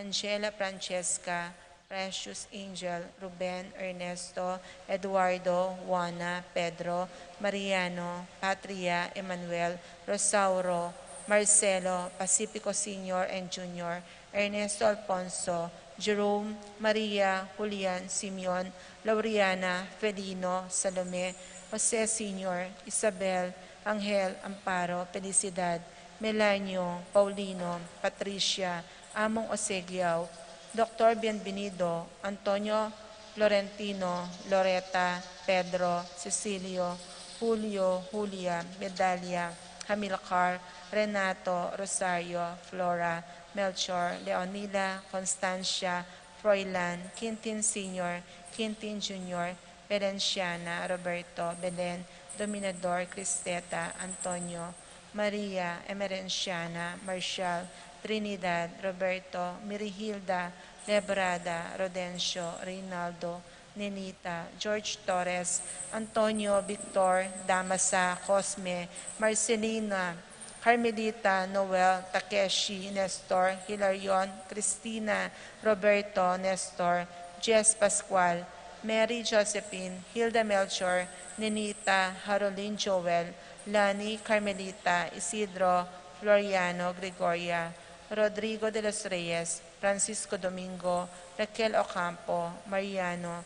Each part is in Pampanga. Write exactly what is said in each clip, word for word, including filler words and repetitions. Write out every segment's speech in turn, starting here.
Angela, Francesca, Precious, Angel, Ruben, Ernesto, Eduardo, Juana, Pedro, Mariano, Patria, Emmanuel, Rosauro, Marcelo, Pacifico Senior and Junior, Ernesto, Alfonso, Jerome, Maria, Julian, Simeon, Laureana, Felino, Salome, Jose Senior, Isabel, Angel, Amparo, Felicidad, Melanio, Paulino, Patricia, Among Osegiao, Doktor Bienvenido, Antonio, Florentino, Loreta, Pedro, Cecilio, Julio, Julia, Medalia, Hamilcar, Renato, Rosario, Flora, Melchor, Leonila, Constancia, Froilan, Quintin Senior, Quintin Junior, Valenciana, Roberto, Belen, Dominador, Cristeta, Antonio, Maria, Emerenciana, Marshall, Trinidad, Roberto, Mirihilda, Lebrada, Rodencio, Reynaldo, Nenita, George Torres, Antonio, Victor, Damasa, Cosme, Marcelina, Carmelita, Noel, Takeshi, Nestor, Hilarion, Cristina, Roberto, Nestor, Jess, Pascual, Mary, Josephine, Hilda, Melchor, Nenita, Harolin, Joel, Lani, Carmelita, Isidro, Floriano, Gregoria, Rodrigo de los Reyes, Francisco Domingo, Raquel Ocampo, Mariano,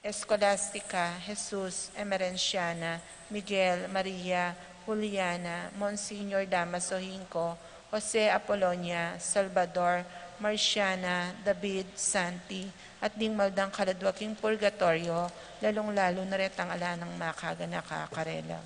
Escolastica, Jesus, Emerenciana, Miguel, Maria, Juliana, Monsignor, Damaso, Hinco, Jose, Apolonia, Salvador, Marciana, David, Santi, at ding maldang kaladwa king purgatoryo, lalung-lalu na retang ala nang makaganaka karela.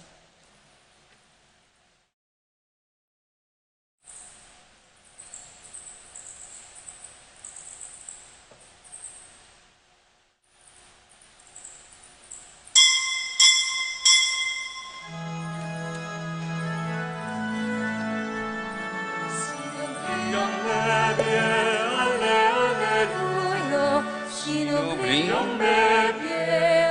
Sinublian me bie,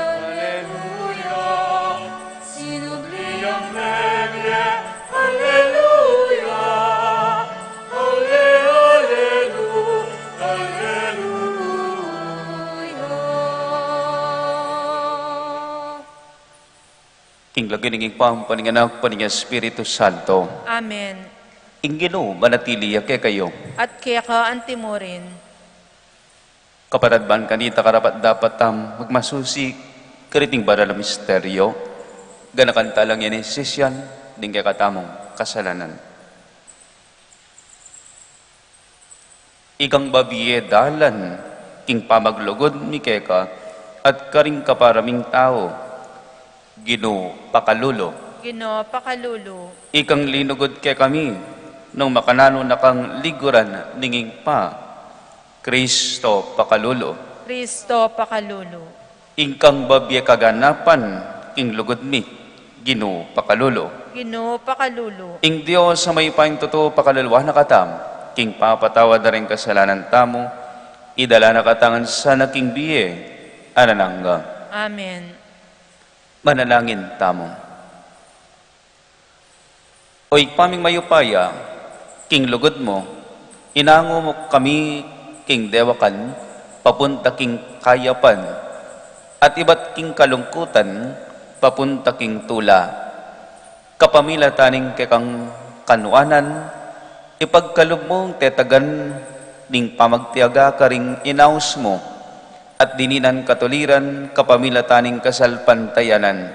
aleluya, ale, alelu-, aleluya. King lagyu ning Ibpa, ampo ning Anak, ampo ning Espiritu Santo. Amen. Ing Ginu manatili ya kekayu. At keka antimurin. Kapatad, ban kanita karapat-dapat tang magmasusi kariting banal a misteryo, ganakan tala ngan ing sisian ding kekatamung kasalanan. Ikang babie dalan king pamaglugud mi keka at karing kapara ming tau, Ginu, pakalulu. Ginu, pakalulu. Ikang linugud kekami nung makananu na kang liguran ning Ibpa, Kristo, pakalulu. Kristo, pakalulu. Ikang babie kaganapan king lugud mi, Ginu, pakalulu. Ginu, pakalulu. Ing Dios a mayupayang tutu pakaluluan na katamu, king papatawad da ring kasalanan tamu, idala na katamu ngan sana king bie alang angga. Amen. Manalangin tamu. O Ibpa ming mayupaya, king lugud mu, inangu mu kami king dewakan, papunta king kayapan, at ibat king kalungkutan, papunta king tula. Kapamilatan ning kekang kanuanan, ipagkalub mung tetagan ning pamagtiyaga karing inaus mu, at dininan katuliran kapamilatan ning kasalpantayanan.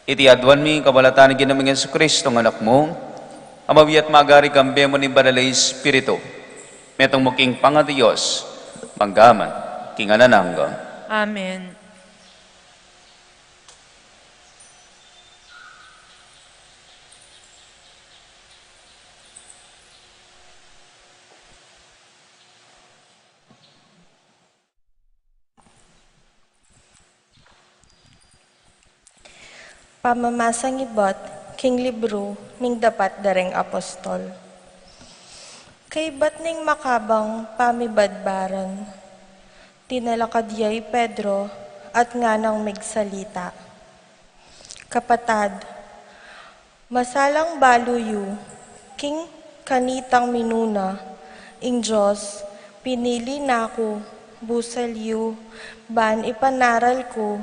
Iti aduan mi kapamilatan ning Ginu ming Jesucristo, ing Anak mu, a mabie at magari kambe mu ning Banal a Espiritu, metung mu king pangaDios, mangga man king alang angga. Amen. Pamamasang ibat king libru ning Dapat da ring Apostol. Kaybat ning makabang pamibadbaran, tinalakad ya i Pedro at nganang migsalita. Kapatad, masalang balu yu king kanitang minuna ing Dios Pinili na ku, busal yu, ban ipanaral ku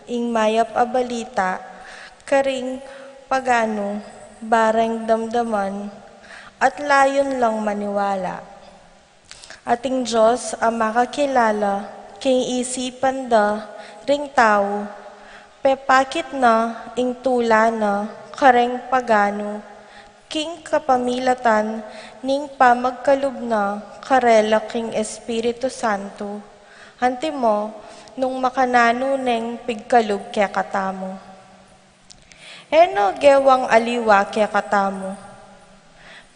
ing mayap a balita karing paganu, bareng damdaman at layun lang maniwala. At ing Dios a makakilala king isipan da ring tau, pepakit na ing tula na kareng paganu king kapamilatan ning pamagkalub na karela king Espiritu Santo, antimo nung makananu neng pigkalub kekatamu. E no gewang aliwa kekatamu.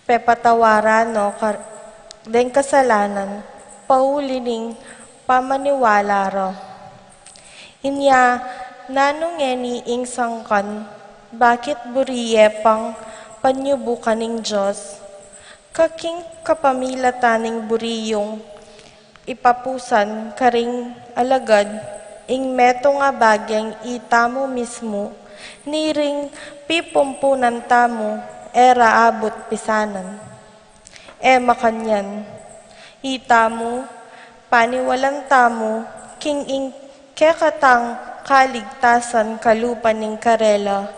Pepatawaran no kar-, deng kasalanan, pauli ning pamaniwala ra. Inya, nanu ngeni ing sangkan, bakit buri ye pang panyubukan ning Dios? Kaking kapamilatan ning buri yung ipapusan karing alagad, ing metung a bageng itamu mismu, ni ring pipumpunan tamu, e ra abut pisanan. E makanyan, itamu, paniwalan tamu, king ing kekatang kaligtasan kalupa ning karela,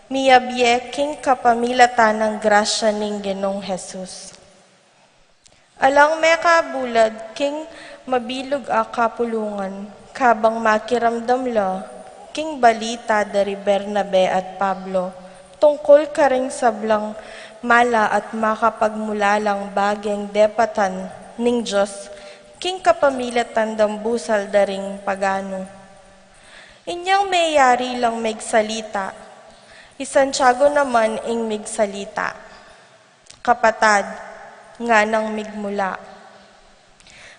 miyabie king kapamilatan nang grasya ning Ginung Jesus. Alang mekabulad king mabilug a kapulungan, kabang makiramdam la king balita da ri Bernabe at Pablo tungkul karing sablang mala at makapagmulalang bageng depatan ning Dios king kapamilatan dang busal da ring paganu. Inyang meyari lang megsalita, i Santiago naman ing megsalita. Kapatad, nganang migmula.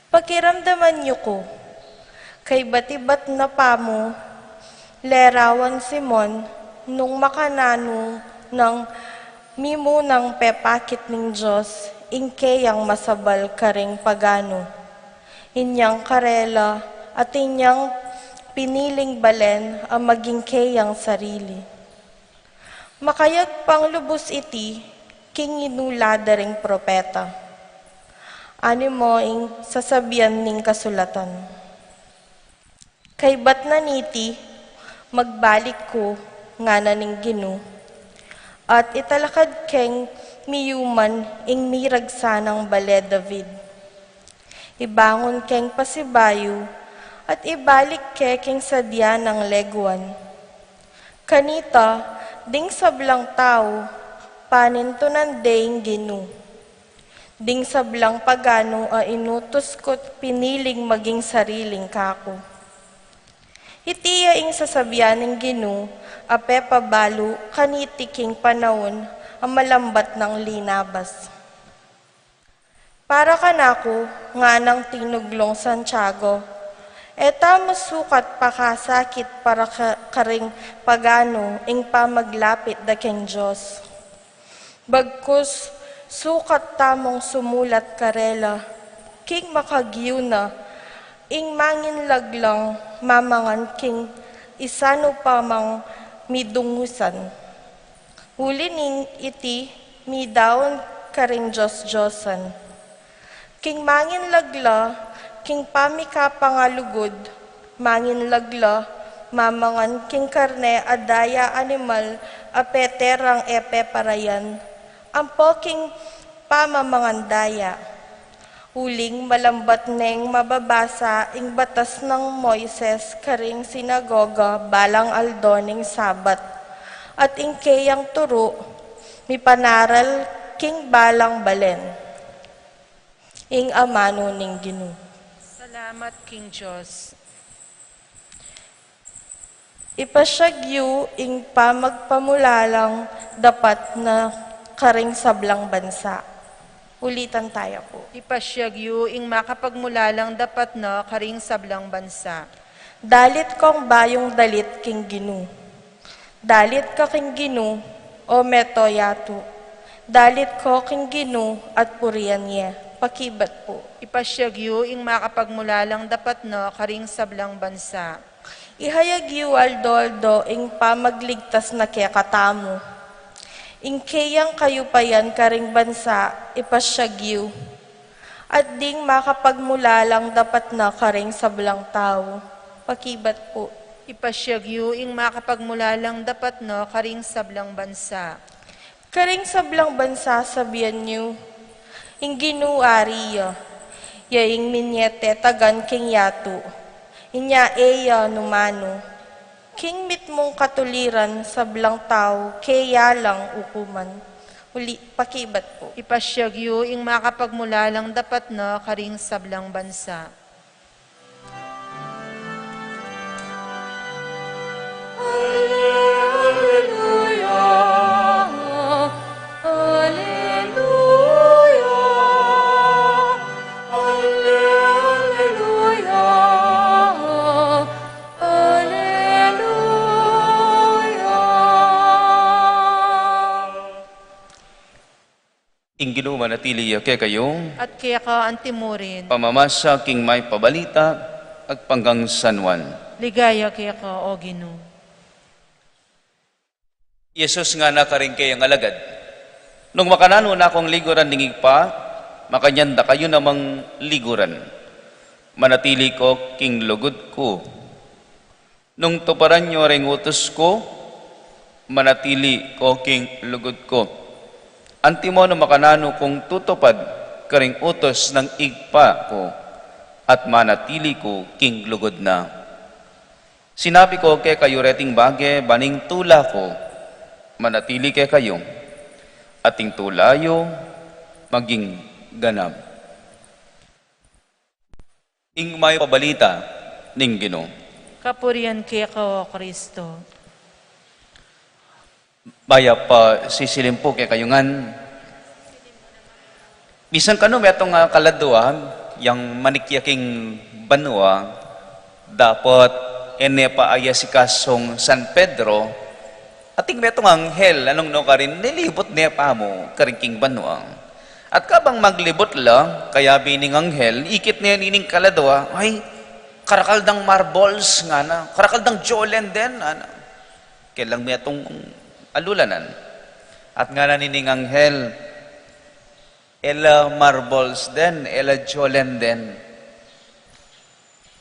Pakiramdaman yu ku, kaibat-ibat na pamu lerawan Simon nung makananu nang mimunang pepakit ning Dios ing keyang masabal karing paganu. Inyang karela at inyang piniling balen a maging keyang sarili. Makayagpang lubus iti king inula da ring propeta. Animo ing sasabian ning kasulatan. Kaibat na niti, magbalik ku, ngana ning Ginu, at italakad keng miyuman ing miragsa nang bale David. Ibangun keng pasibayu, at ibalik ke king sadya nang leguan. Kanita, ding sablang tau, panintunan de ing Ginu. Ding sablang paganu a inutus ku't piniling maging sariling kaku. Iti ya ing sasabian ning Ginu a pepabalu kaniti king panaun a malambat nang linabas. Para kanaku, nganang tinuglung Santiago, e tamu sukat pakasakit para ka-, karing paganu ing pamaglapit da keng Dios. Bagkus, sukat tamung sumulat karela, king makagyu na, ing manginlaglang mamangan king isanu pa mang midungusan. Uli ning iti midaun karing Dios-Diosan. King manginlagla, king pamikapangalugud, manginlagla, mamangan king karne a daya animal a peterang e peparayan, ampo king pamamangan daya. Uling malambat neng mababasa ing batas nang Moises karing sinagoga balang aldo ning Sabat, at ing keyang turu mipanaral king balang balen. Ing amanu ning Ginu. Salamat king Dios. Ipasyag yu ing pamagpamulalang dapat na karing sablang bansa. Ulitan taya pu. Ipasyag yu ing makapagmulalang dapat na karing sablang bansa. Dalit kong bayung dalit king Ginu. Dalit ka king Ginu, o meto yatu. Dalit ko king Ginu at purian ye. Pakibat pu. Ipasyag yu ing makapagmulalang dapat na karing sablang bansa. Ihayag yu aldo-aldo ing pamagligtas na kekatamu. Ing keyang kayupayan karing bansa, ipasyag yu. At ding makapagmulalang dapat na karing sablang tau. Pakibat pu. Ipasyag yu ing makapagmulalang dapat na karing sablang bansa. Karing sablang bansa sabian yu, ing Ginu ari ya, ya ing minie tetagan king yatu, inya e ya numanu. King mitmung katuliran sablang tau keya lang ukuman. Uli, pakibat pu. Ipasyag yu ing makapagmulalang dapat na karing sablang bansa. Alleluia, alleluia, alleluia, alleluia. Ing Ginu manatili ya kekayu. At keka antimurin. Pamamasa king Mayap a Balita agpang kang San Juan. Ligaya keka, O Ginu. Jesus ngana karing kayang alagad, "Nung makananu na kung liguran ning Ibpa, makanyan da kayu namang liguran. Manatili ko king lugud ku. Nung tuparan yu ring utus ku, manatili ko king lugud ku. Antimo nung makananu kung tutupad karing utus ning Ibpa ku, at manatili ku king lugud na. Sinabi ku kekayu reting bage, ban ing tula ku manatili kekayu, at ing tula yu maging ganap." Ing Mayap a Balita ning Ginu. Kapurian keka, O Kristo. Mayap a sisilim pu kekayu ngan. Misan kanu metung a kaladua yang manikya king banua, dapot e ne pa aya sikasung San Pedro, ating metung anghel a nung nukarin nilibut ne pa mu karin king banua. At kabang maglibut la, kayabe ning anghel, ikit ne nining kaladua, "Ay, karakal dang marbles," ngana, "karakal dang jolen den," ngana. Kailang metung alulanan. At ngana nining anghel, "E la marbles den, e la jolen den.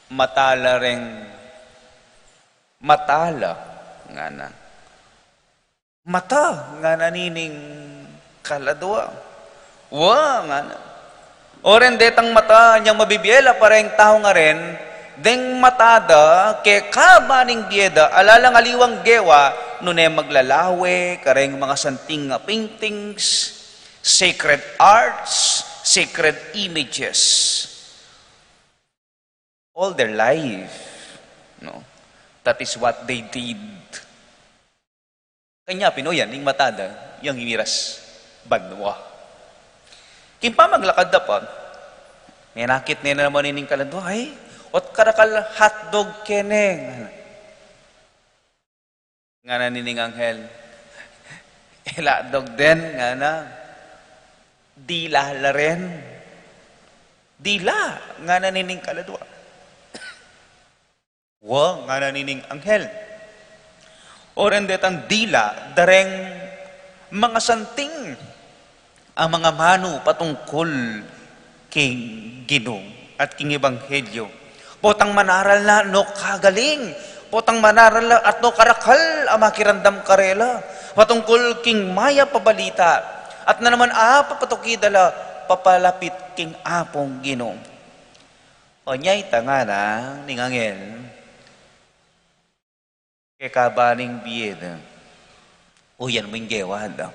Mata la reng, mata la," ngana. "Mata?" ngana nining kaladua. "Wa," ngana. "O ren detang mata, inyang mabibie la pa reng tau ngaren, deng mata da, kekaba ning bie da, ala lang aliwang gewa, nune maglalawe kareng mangasanting a paintings, sacred arts, sacred images. All their life, no? That is what they did." Kanya pin, o yan, ing mata da, yang imiras banua. King pamaglakad da pa, menakit ne naman ining kaladua, "Ay, ot karakal hotdog kene," ngana. Ngana nining anghel, "E la hotdog den," ngana. "Dila la ren." "Dila?" ngana nining kaladua. "Wa," ngana nining anghel. "O ren detang dila, da reng mangasanting a mangamanu patungkul king Ginu at king ebanghelyo. Potang manaral la no kagaling, potang manaral la at no karakal a makiramdam karela patungkul king mayap a balita, at nanaman a papatuki da la papalapit king Apung Ginu." "O nya ita," ngana ning anghel, "kekaba ning bie da, uyan mu ing gewa da,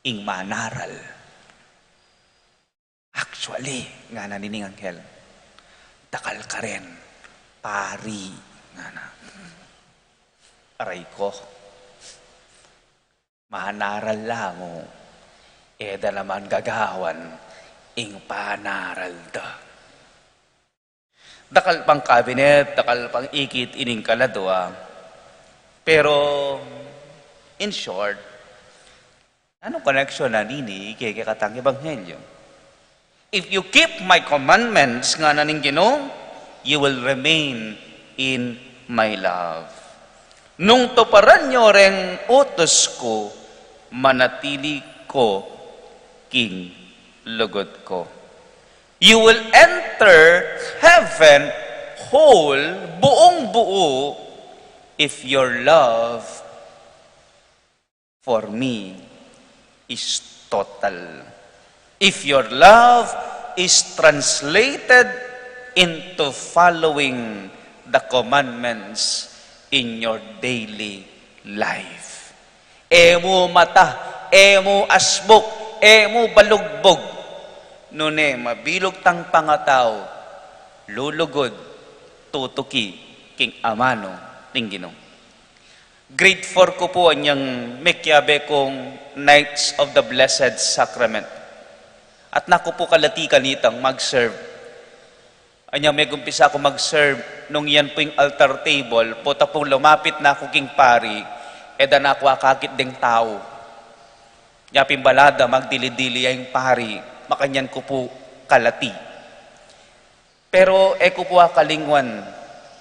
ing manaral." "Actually," ngana nining anghel, "dakal ka ren pari," ngana. Aray ko. Manaral la mu, e da naman gagawan ing panaral da. Dakal pang kabinet, dakal pang ikit ining kaladua. Pero, in short, nanung koneksyon na nini kekatang ebanghelyo? "If you keep my commandments," ngana ning Ginu, "you will remain in my love." "Nung tuparan yu reng utus ku, manatili ko king lugud ku." You will enter heaven whole, buong-buo, if your love for me is total. If your love is translated into following the commandments in your daily life. E mu mata, e mu asbuk, e mu balugbug. Nune mabilug tang pangatau, lulugud, tutuki king amanu ning Ginu. Grade four ku pu anyang mekiabe kung Knights of the Blessed Sacrament. At naku pu kalati kanitang mag-serve. Anyang megumpisa ku mag-serve, nung yan pu ing altar table, pota pung lumapit na ku king pari, e da na ku akakit deng tau. Nya pin bala da magdili-dili ya ing pari, makanyan ku pu kalati. Pero e ku pu akalingwan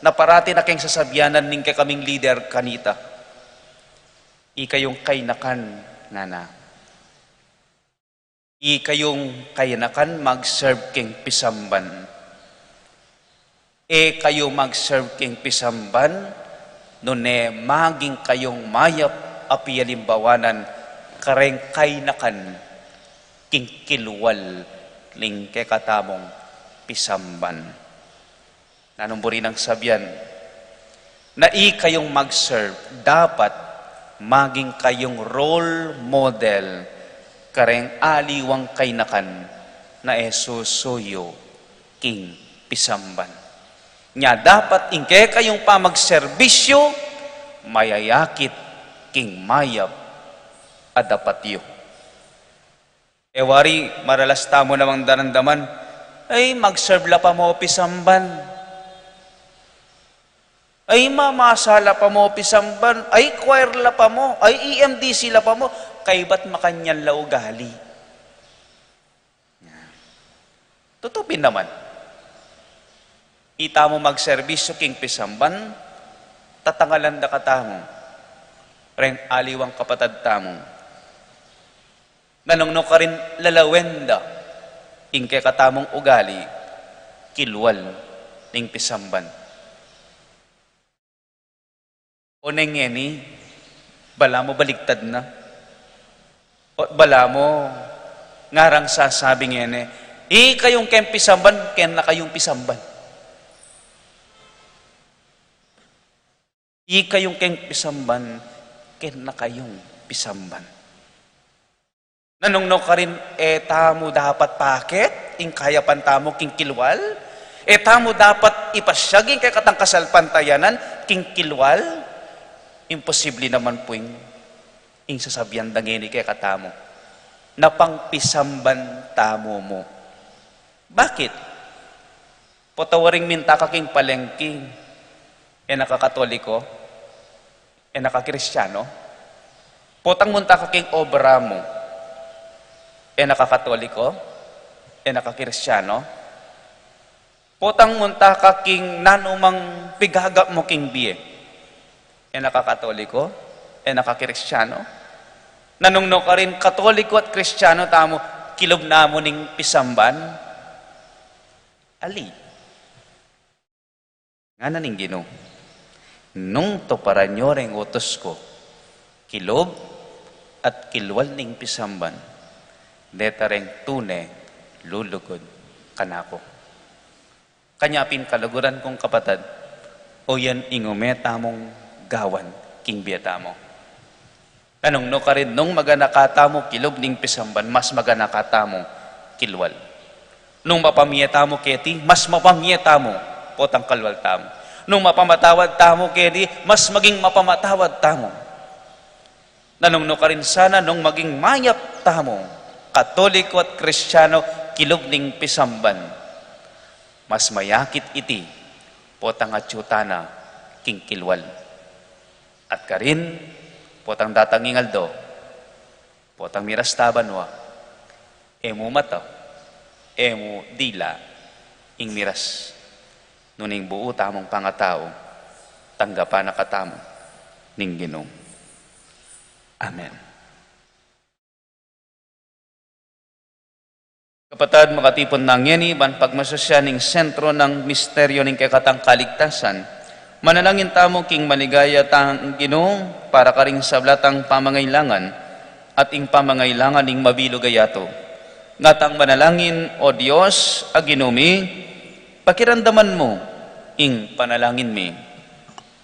na parati na keng sasabianan ning kekaming leader kanita, ikayung kainakan, ngana. Ikayung kainakan mag-serve keng pisamban. E kayu mag-serve keng pisamban, nune maging kayung mayap a pialimbawanan kareng kainakan king kilwal ning kekatamung pisamban. Nanung buri nang sabian, na ikayung mag-serve, dapat maging kayung role model kareng aliwang kainakan na e susuyu king pisamban. Nya dapat ing kekayung pamagserbisyu mayayakit king mayap a dapat yu. E wari, maralas tamu namang daramdaman, ay, mag-serve la pa mu pisamban. Ay, mamasa la pa mu pisamban. Ay, choir la pa mu. Ay, E M D C la pa mu. Kaybat makanyan la ugali. Tutu pin naman. Itamu magserbisyu king pisamban, tatangalan da katamu reng aliwang kapatad tamu. Nanung nu karin lalawen da ing kekatamung ugali, kilwal ning pisamban. O neng ngeni, balamu baligtad na. O balamu ngarang sasabi ngeni, ikayung keng pisamban, keng na kayung pisamban. Ikayung keng pisamban, keng na kayung pisamban. Nanung nu karin e tamu dapat pakit ing kayapan tamu king kilwal? E tamu dapat ipasyag ing kekatang kasalpantayanan king kilwal? Imposible naman pu ing, ing sasabian da ngeni kekatamu. Napangpisamban tamu mu. Bakit? Pota waring minta ka king palengke, e na ka Katoliko, e na ka Kristiano. Potang munta ka king obra mu, e na ka Katoliko, e na ka Kristiano. Potang munta ka king nanumang pigagap mu king bie, e na ka Katoliko, e na ka Kristiano. Nanung nu karin Katoliko at Kristiano tamu, kilub namu ning pisamban? Ali. Ngana ning Ginu, nung tuparan yu reng utus ku, kilub at kilwal ning pisamban, deta reng tune lulugud kanaku. Kanya pin kaluguran kung kapatad, o yan ing ume tamung gawan king bie tamu. Nanung nu karin nung maganaka tamu kilub ning pisamban, mas maganaka tamu kilwal. Nung mapamie tamu keti, mas mapamie tamu potang kalwal tamu. Nung mapamatawad tamu keti, mas maging mapamatawad tamu. Nanung nu karin sana nung maging mayap tamu, Katoliko at Kristiano, kilub ning pisamban, mas mayakit iti potang atyu tana king kilwal. At karin, potang datang ing aldo, potang miras ta banua, e mu mata, e mu dila ing miras, nune ing buu tamung pangatau, tanggapan na katamu ning Ginu. Amen. Kapatad, makatipun tang ngeni ban pagmasusyan ing sentro nang misteryo ning kekatang kaligtasan. Manalangin tamu king maligaya tang Ginu para karing sabla tang pamangailangan at ing pamangailangan ning mabilug a yatu. Ngatang manalangin, O Dios a Ginu mi, pakiramdaman mu ing panalangin mi.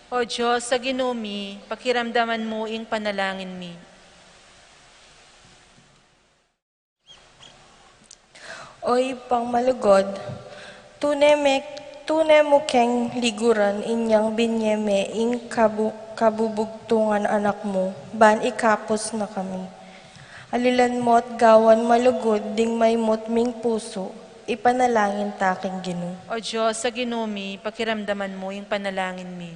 O Dios a Ginu mi, pakiramdaman mu ing panalangin mi. O Ibpang malugud, tune me, tune mu keng liguran inyang binye me ing kabu-, kabubugtungan anak mu, ban ikapus na kami. Alilan mu't gawan malugud ding maimut ming pusu, ipanalangin ta king Ginu. O Dios a Ginu mi, pakiramdaman mu ing panalangin mi.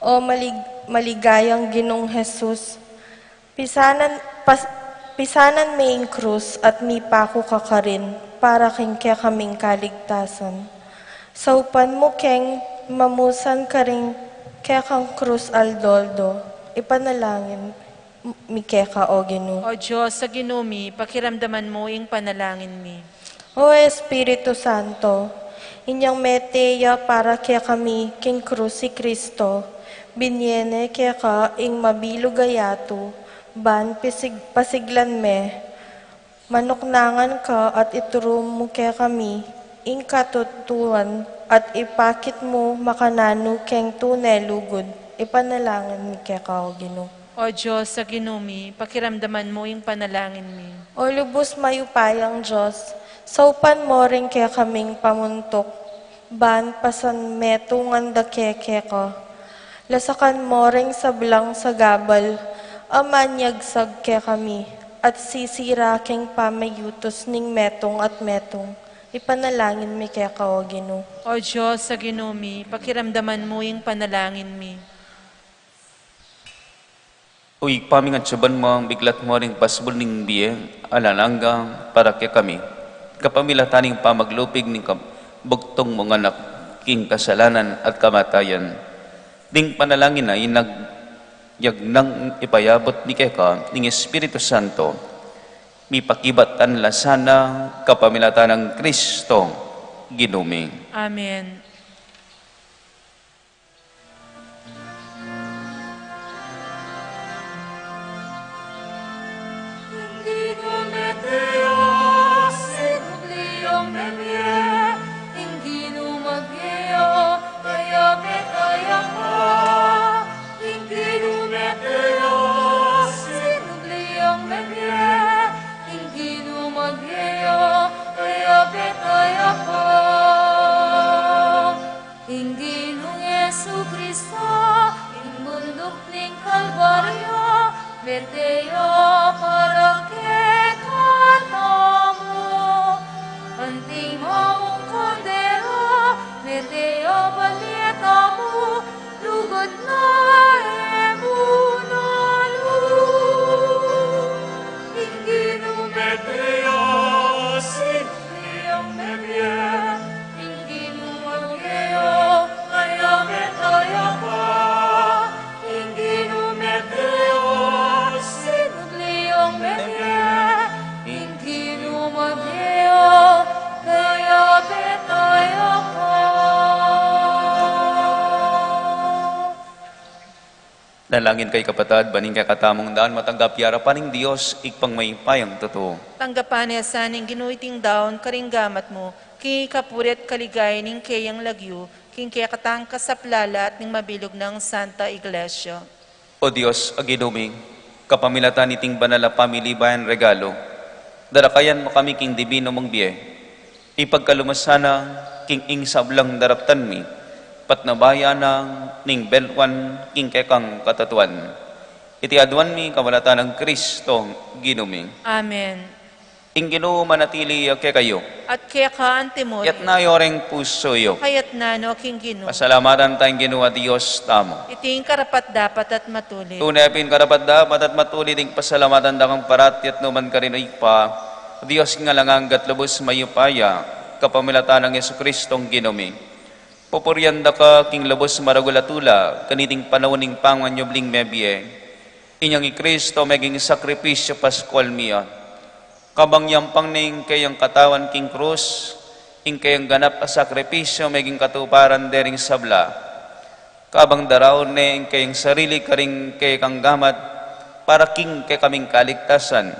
O malig-, maligayang Ginung Jesus, pisanan, pas-, pisanan me ing krus at mipaku ka karin para king kekaming kaligtasan. Saupan mu keng mamusan karing kekang krus aldo-aldo, ipanalangin mi keka, O Ginu. O Dios a Ginu mi, pakiramdaman mu ing panalangin mi. O Espiritu Santo, inyang mete ya para kekami king krus i Kristo, binye ne keka ing mabilug a yatu, ban pisig-, pasiglan me, manuknangan ka at ituru mu kekami ing katutuan at ipakit mu makananu keng tune lugud, ipanalangin mi keka, O Ginu. O Dios a Ginu mi, pakiramdaman mu ing panalangin mi. O lubus mayupayang Dios, saupan mu ring kekaming pamuntuk, ban pasan metungan da ke keka. Lasakan mu ring sablang sagabal a manyagsag kekami, at sisira keng pamayutus ning metung at metung. Ipanalangin mi keka, O Ginu. O Dios a Ginu mi, pakiramdaman mu ing panalangin mi. O Ibpa ming atsu ka banua, biglat mu ring pasbul ning bie alang angga para kekami, kapamilatan ning pamaglupig ning kab-, bugtung mung Anak king kasalanan at kamatayan. Ding panalangin a inag-, yagnang ipayabut mi keka ning Espiritu Santo, mipakibat la sana kapamilatan nang Kristo Ginu mi. Amen. Ing Ginung Jesucristo, king bunduk ning Kalbaryo, mete ya para kekatamu. Anting mamung Kordero, mete ya ban mie tamu, lugud na e mu na lugud. Ing Ginu mete ya, sinu yang mebie? Ing Ginu mebie ya, kaya mete ya pa. Ing Ginu mebie ya, sinu yang mebie? Ing Ginu mebie ya, kaya mete ya pa. Dalangin kayu kapatad, ban ing kekatamung daun matanggap ya arapan ning Dios, Ibpang mayupayang tutu. Tanggapan na sa ning Ginu iting daun karing gamat mu, king ikapuri at kaligayan ning keyang lagyu, king kekatang kasaplalan at ning mabilug nang Santa Iglesia. O Dios a Ginu mi, kapamilatan niting banal a pamilibayan regalu, darakayan mu kami king dibinu mung bie. Ipagkalub mu sana king ing sablang daraptan mi, patnubayan na ning belwan king kekang katatuan. Iti aduan mi kapamilatan nang Kristo Ginu mi. Amen. Ing Ginu manatili ya kekayu. At keka antimurin. Itas yu ring pusu yu. Kayatnan no king Ginu. Pasalamatan taya ing Ginu a Dios tamu. Iti ing karapat-dapat at matulid. Tune pin karapat-dapat at matulid ing pasalamatan da kang parati at nu man karin, Ibpa, Dios king alang angga at lubus mayupaya, kapamilatan nang Jesucristong Ginu mi. Pupurian da ka king lubus maragul a tula, kaniting panaun ning panganyubling mebie. Inyang i Kristo meging sakripisyu Paskual mi ya. Kabang yampang ne ing keyang katawan king krus, ing keyang ganap a sakripisyu meging katuparan dering sabla. Kabang daraun ne ing keyang sarili karing kekang gamat para king kekaming kaligtasan.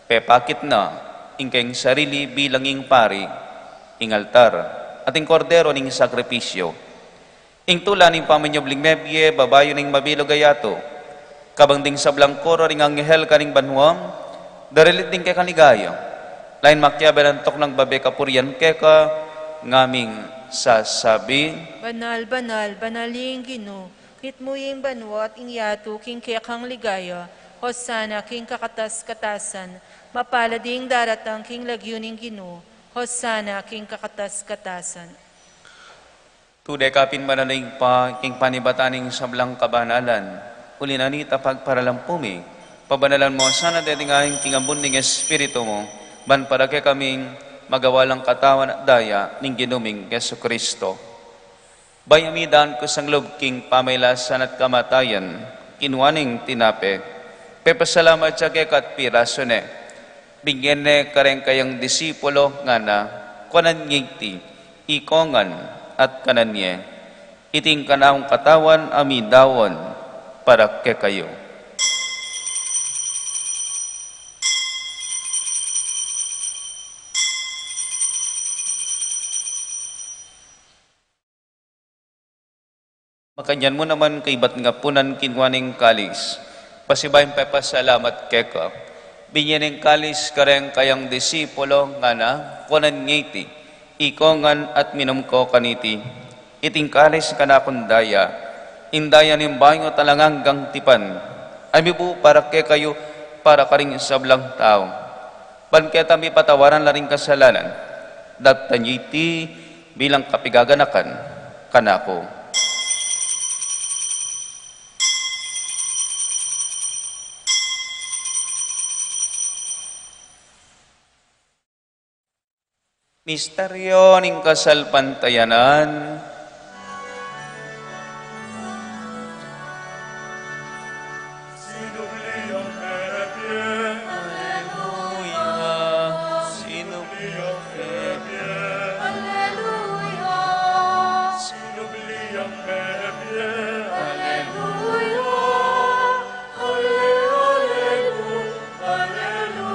Pepakit na ing keyang sarili bilang ing pari, ing altar, at ing kordero ning sakripisyu. Ing tula ning pamanyubling mebie, babayu ning mabilug a yatu. Kabang ding sablang koro ring anghel karing banua, daralit ding kekang ligaya. Lain makiabe antok nang babe kapurian keka, ngaming sasabi: Banal, banal, banal ing Ginu, mitmu ing banua at ing yatu king kekang ligaya. Hosana king kakatas-katasan. Mapalad ing daratang king lagyu ning Ginu. Hosana king kakatas-katasan. Tutu ka pin banal, Ibpa, king panibatan ning sablang kabanalan. Uli na nita pagparalampu mi, pabanalan mu sana deting ain king ambun ning Espiritu mu, ban para kekaming magawa lang katawan at daya ning Ginu ming Jesucristo. Bayu mi daan kusang lub king pamailasan at kamatayan, kinua neng tinape, pepasalamat ya keka at pirasu ne, binye ne kareng kayang disipulo, ngana: Kuanan ye iti, ikongan at kanan ye. Iti ing kanakung katawan a midaun para kekayu. Makanyan mu naman kaybat ning apunan, kinua neng kalis, pasibayu pepasalamat keka, binye neng kalis kareng kayang disipulo, ngana: Kuanan ye iti, ikongan at minum ko kaniti. Iti ing kalis ning kanakung daya, ing daya ning bayu at alang anggang tipan, a mibu para kekayu, para karing sablang tau, ban keta mipatawaran la ring kasalanan. Daptan ye iti bilang kapigaganakan kanaku. Misteryo ning kasalpantayanan. Alleluia. Alleluia. Alleluia.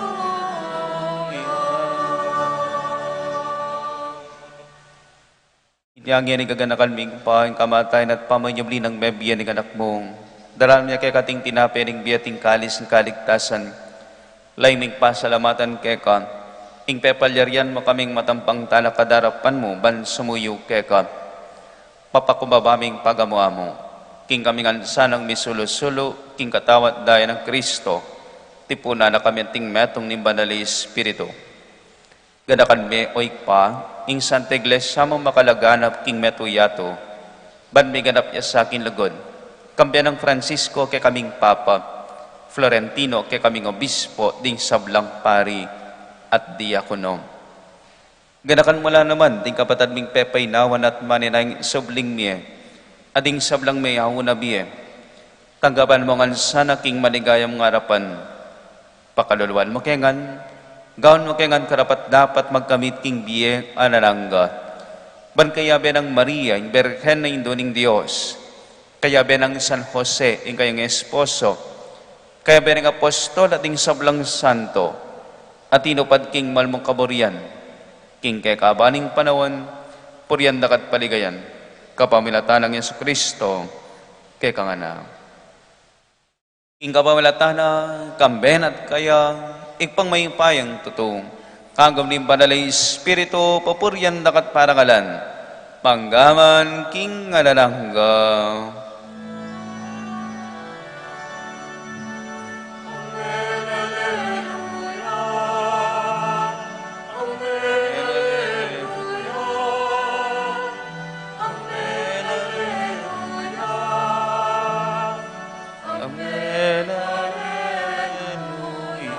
Inya ngeni, gaganakan mi, Ibpa, ing kamatayan at pamanyubli nang mebie ning Anak mu. Daraun mi keka iting tinape ning bie at ing kalis ning kaligtasan. Lalu ming pasalamatan keka ing pepalyarian mu kaming matampang talakad king arapan mu ban sumuyu keka. Mapakumbaba ming pagamu-amu king kami ngan sanang misulu-sulu king katawan at daya nang Kristo, tipunan na kami anting metung ning Banal a Espiritu. Ganakan me, o Ibpa, ing Santa Iglesia mung makalaganap king metung yatu, ban miganap ya sa king lugud, kambe nang Francisco kekaming Papa, Florentino kekaming Obispo, ding sablang pari at diakono. Ganakan mu la naman ding kapatad ming pepaynawan at manenayang subling mie, at ding sablang meyaun a bie. Tanggapan mu ngan sana king maligaya mung arapan. Pakaluluan mu ke ngan, gawan mu ke ngan karapat-dapat magkamit king bie alang angga. Ban kayabe nang Maria, ing Birhen a Indu ning Dios, kayabe nang San Jose, ing kayang esposo, kayabe ning apostol at ding sablang santo, a tinupad king mal mung kaburian, king kekaban ning panaun, purian da ka at paligayan, kapamilatan nang Jesucristo, kekang Anak. Ing kapamilatan na, kambe na at kaya, Ibpang mayupayang tutu, kagum ning Banal a Espiritu, pupurian da ka at parangalan, mangga man king alang angga. Amen. Alleluia.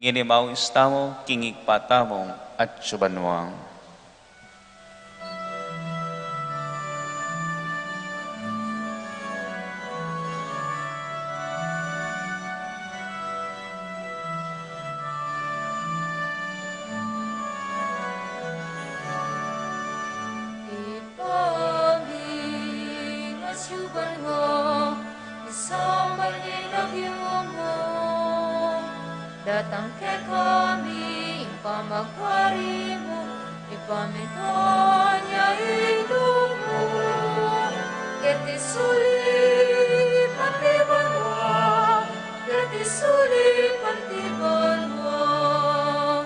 Ngeni maus tamu king Ibpa tamu atsu banua. Pamitan ya ing lugud mu, keti sulip anti banua, keti sulip anti banua.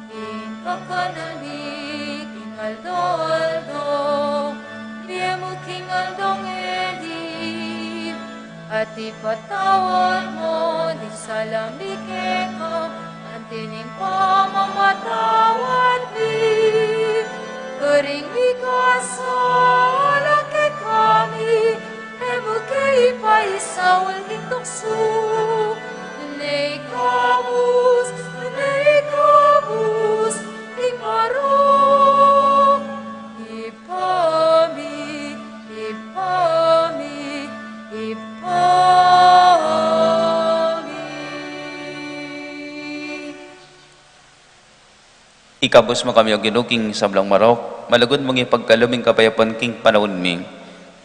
Ing kakanan mi king aldo-aldo, ibie mu king aldo ngeni, at ipatawad mu ding sala mi keka, anti ning pamamatawad mi karing mikasala kekami, e mu ke ipaisaul king tuksu, nune ikabus, nune ikabus king marok. Ibpa mi, Ibpa mi, Ibpa mi. Ikabus mu kami, O Ginu, king sablang marok, malugud mung ipagkalub ing kapayapan king panaun mi.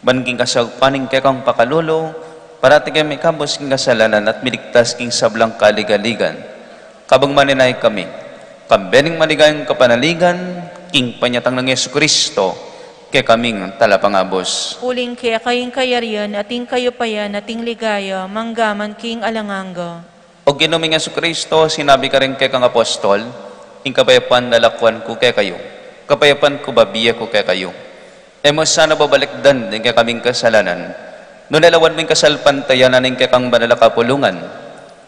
Ban king kasaupan ning kekang pakalulu, parati keng mikabus king kasalanan at miligtas king sablang kaligaligan. Kabang manenaya kami, kambe ning maligayang kapanaligan, king panyatang nang Jesucristo, kekaming talapangabus. Uling keka ing kayarian, at ing kaupayan, at ing ligaya, mangga man king alang angga. O Ginu ming Jesucristo, sinabi mu karing kekang apostol, ing kapayapan lalakuan ku kekayu, kapayapan ku bibie ku kekayu. E mu sana babalikdan ding kekaming kasalanan, nune lawan mu ing kasalpantayanan ning kekang banal a kapulungan,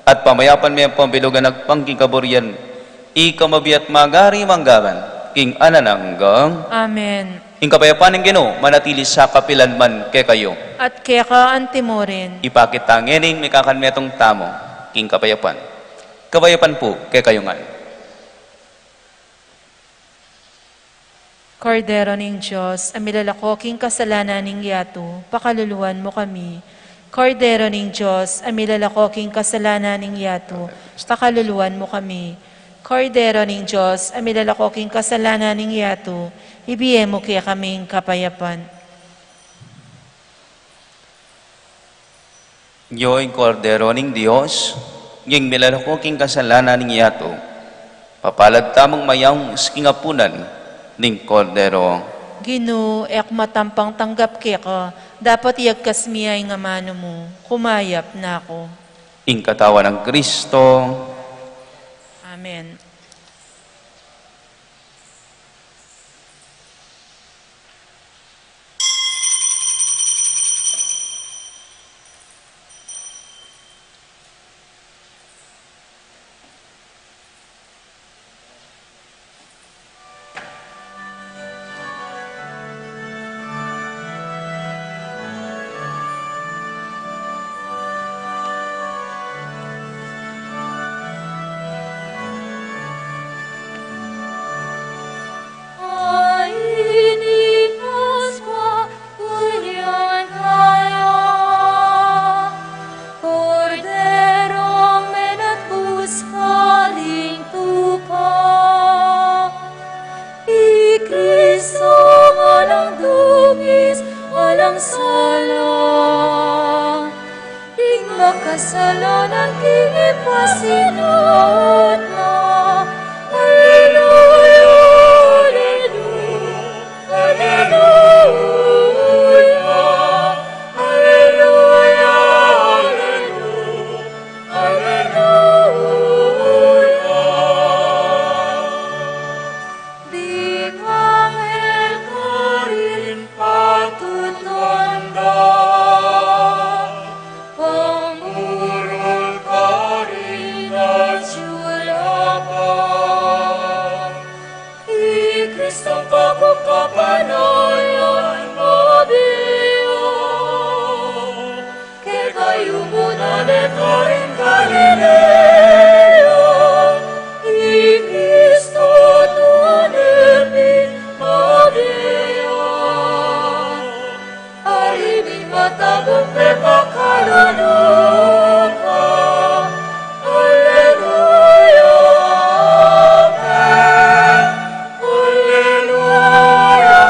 at pamayapan me ampong bilugan agpang king kaburian, ika a mabie at magari mangga man king alang angga. Amen. Ing kapayapan ning Ginu manatili sa kapilan man kekayu. At keka antimurin. Ipakit ta ngeni ing mikakanmetung tamu king kapayapan. Kapayapan pu kekayu ngan. Kordero ning Dios, a milalako king kasalanan ning yatu, pakaluluan mu kami. Kordero ning Dios, a milalako king kasalanan ning yatu, pakaluluan mu kami. Kordero ning Dios, a milalako king kasalanan ning yatu, ibie mu kekami ing kapayapan. Io ing Kordero ning Dios, ing milalako king kasalanan ning yatu. Mapalad tamung mayaus king apunan ning Kordero. Ginu, e ku matampang tanggap keka, dapot iyagkas mu ya ing amanu mu, kumayap na ku. Ing katawan nang Kristo. Amen. Ay ni Paskua, ulian kaya, Kordero menatbus karing tupa. I Kristo alang dugis, alang sala. Ing makasalanan king ipasinuat na. Aleluya, aleluya, aleluya, aleluya, aleluya, aleluya. Ding anghel karin patutuan da, pamurul karin atiu lapan. I Kristong kapung kapanayan mabie ya. Kekayu mu nanu karing Galilea, i Kristo tune pin mabie ya. Ari ming matagumpay pakalulu ka. Aleluya, amen. Aleluya,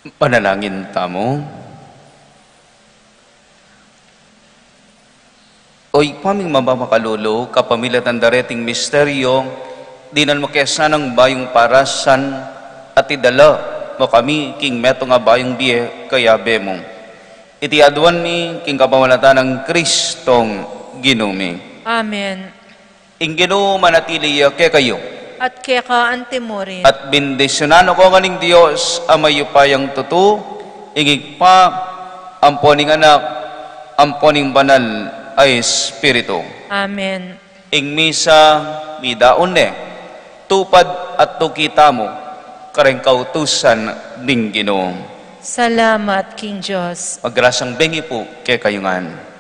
Manalangin tamu. O Ibpa ming mapamakalulu, kapamilatan da reting misteryo, dinan mu ke sanang bayung parasan at idala mu kami king metung a bayung bie kayabe mu. Iti aduan mi king kapamilatan nang Kristong Ginu mi. Amen. Ing Ginu manatili ya kekayu. At keka antimurin. At bendisyunan na kayu ngan ning Dios, Ama mayupayang tutu, ing Ibpa, ampo ning Anak, ampo ning Banal a Espiritu. Amen. Ing misa midaun ne, tupad at tuki tamu kareng kautusan ning Ginu. Salamat king Dios. Magrasang bengi pu kekayu ngan.